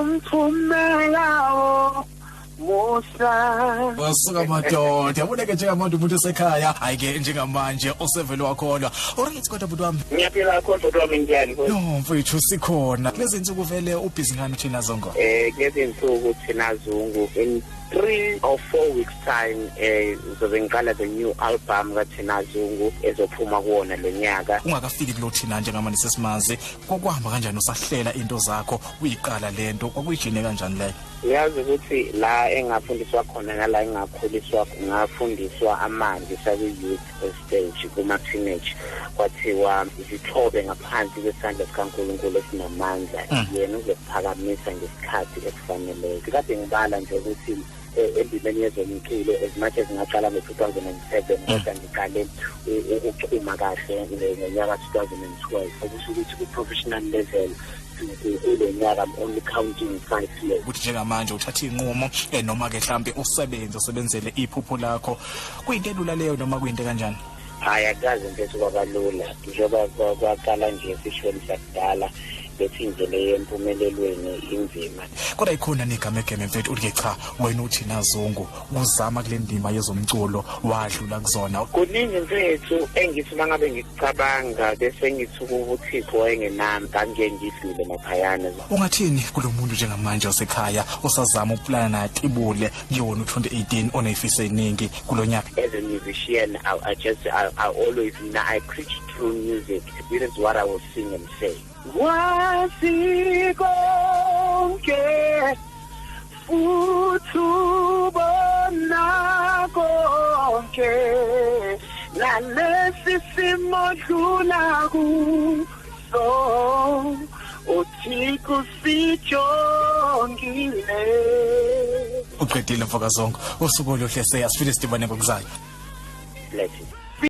Umphumela womusa. Wasuka madoda, yabona ke njengamanje umuntu osekhaya, hayi ke njengamanje osevele wakholwa. Alright, kodwa bhuti wami. Ngiyaphila kakhulu, bhuti wami, njani? No mfethu, sikhona. Kulezi insuku vele ubhizi ngani, Thina Zungu? Kulezi insuku, Thina Zungu, in 3 or 4 weeks time ngizobe ngiqala the new album kaThina Zungu ezophuma kuwona lo nyaka. Ungakafiki kulo Thina njengamanje sesimazi, kokuhamba kanjani usahlela into zakho, uyiqala lento, kwakuyijine kanjani leyo? Uyazi ukuthi la engafundiswa khona nala engakhuliswa, ngafundiswa amanzi saku-youth stage, kuma-teenage, kwathiwa zithobe ngaphansi kwesandla sikaNkulunkulu esinamandla, yena uzokuphakamisa ngesikhathi esifaneleyo. Kade ngibala nje ukuthi endimeni yezomculo, as much as ngaqala ngo-2007, kodwa ngiqale ukuchuma kahle ngonyaka 2012, okusho ukuthi ku-professional level kulo nyaka I'm only counting 5 years. Ukuthi njengamanje uthatha inqumo noma ke mhlambe usebenze usebenzele iphupho lakho, kuyinto elula leyo noma kuyinto kanjani? Hayi, akukaze mfethu kwabalula, njengoba kwaqala nje esishweni sakudala bethi indlela yempumelelweni inzima. Kodwa ikhona negamegeme mfethu, uthi ke cha, wena uThina Zungu uzama kule ndima yezomculo, wadlula kuzona? Kuningi mfethu engithi uma ngabe ngikucabanga bese ngithi ukuba uThixo wayengenami, ngangike ngidlule laphayana. Ungathini kulo muntu njengamanje osekhaya osazama ukuplana natibule kuyona u-2018, onezifiso eziningi kulo nyaka? As a musician, I always I preach through music. This is what I will sing and say: Wazi konke futhi ubona konke, nalesi simo dlula kuso, uThixo sijongile. Uqedile, mfokaZungu, usuku oluhle, seyasifile, sidibane ngokuzayo. Blessings.